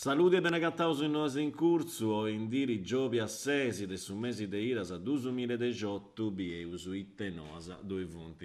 Saludi e benagataus in Noas in Curtzu, oi in diri giòbia sesi de su mesi de Idas duasmilla e dexiotu, bieus ite noas ddoi funt.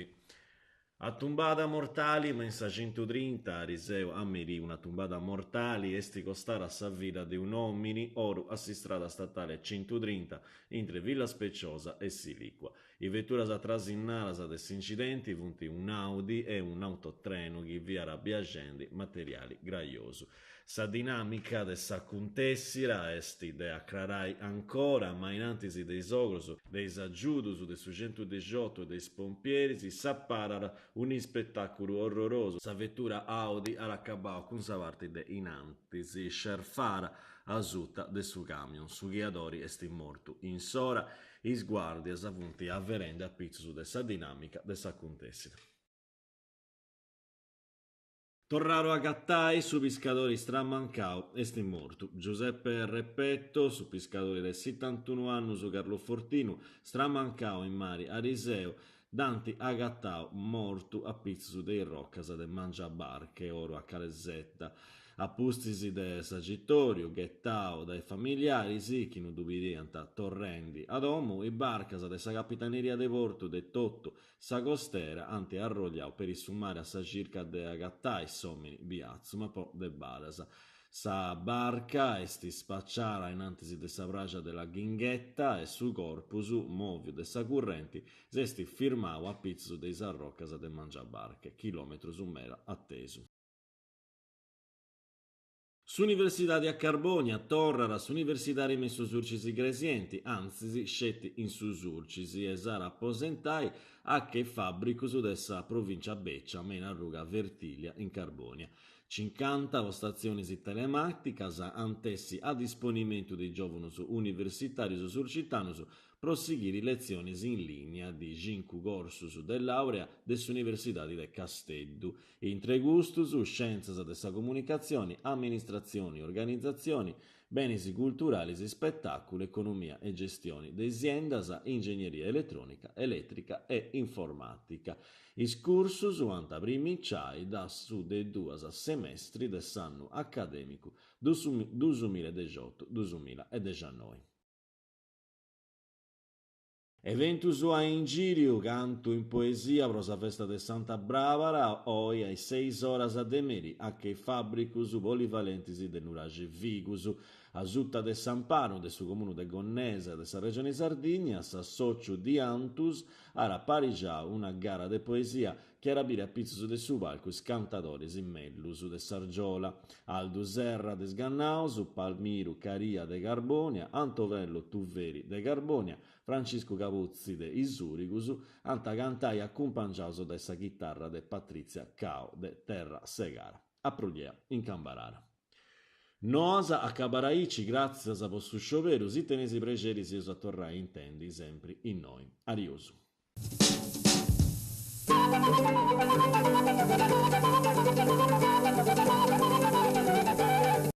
Atumbada mortali me in sa centutrinta, ariseu a merì un'atumbada mortali est costada sa vida de un'òmini oru a s'istrada statale centutrinta intre Villaspeciosa e Silìcua. Is veturas trasinadas de s'incidenti funt un'Audi e un'autotrenu chi fiat biaxendi materiali graiosu. Sa dinàmica de s'acuntèssida est de acrarai ancora, ma in antis de is ogros de is agiudus de su centudexiotu e de is pompieris s'aparat un'ispetàculu orrorosu, sa vetura Audi at acabau cun sa parti de in antis scerfada asuta de su camion, su ghiadori est mortu in s'ora, is guàrdias funt averendi a pitzus de sa dinàmica de s'acuntèssida. Torradu a agatai su piscadori stramancau est mortu. Giuseppe Repetto, su piscadori de sitantunu annus carlofortinu, stramancau in mari ariseu, dd'ant agatau mortu a pitzus de is rocas de Mangiabarche, oru a Caleseta. A pustis de s'agitòriu ghetau dae familiaris chi no ddu bidiant torrendi a domu, is barcas de sa Capitaneria de Portu de totu Sa costera ant arrolliau peri su mari a sa circa de agatai s'òmini biatzu, ma po de badas. Sa barca est spaciada in antis de sa praja de La Guingueta e su corpus, mòviu de sa currenti, s'est firmau a pitzus de is arrocas de Mangiabarche, chilòmetrus meda atesu. S'Universidadi a Carbònia torrat a s'Universidadi me in su Surcis Igresienti, antzis sceti in su Surcis, e s'at a aposentai a che is fàbricus de sa provìncia bècia me in arruga Fertilia in Carbònia. Cincanta postatzionis telemàticas ant essi a disponimentu de is giòvunus universitàrius surcitanus pro sighiri letzionis in lìnia de cincu corsus de làurea de s'Universidadi de Casteddu. Intre custus, scièntzias de sa comunicatzioni, amministratzioni, organizatzioni, benis culturalis, ispetàculu, economia e gestioni de siendas, ingenieria eletrònica, elètrica e informàtica. Is cursus ant a primiciai da su de duas semestri de s'annu acadèmicu duasmilla e dexiotu duasmilla e dexannoi. Eventus a ingìriu, cantu in poesia pro sa festa de Santa Bràbara, oi a is seis oras de merì a che is fàbricus polivalentis de Nuraxi Figus. A suta de s'amparu de su Comunu de Gonnesa e de sa Regioni Sardigna, s'assòciu Diantus at aparixau una gara de poesia chi at a biri a pitzus de su palcu is cantadoris mellus de s'Argiola, Aldu Serra de Sgannaus, Palmiru Caria de Carbònia, Antovello Tuveri de Carbònia, Franciscu Capuzzi de Is Urigus, ant a cantai acumpangiaus dae sa chitarra de Patrizia Cao de Terra Segara. A Prùgliea, in Cambarara. Noas acabat aici, gràtzias po su scioberu, si teneis prexeri s'eus a torrai a intendi sempri innoi. Ariosu.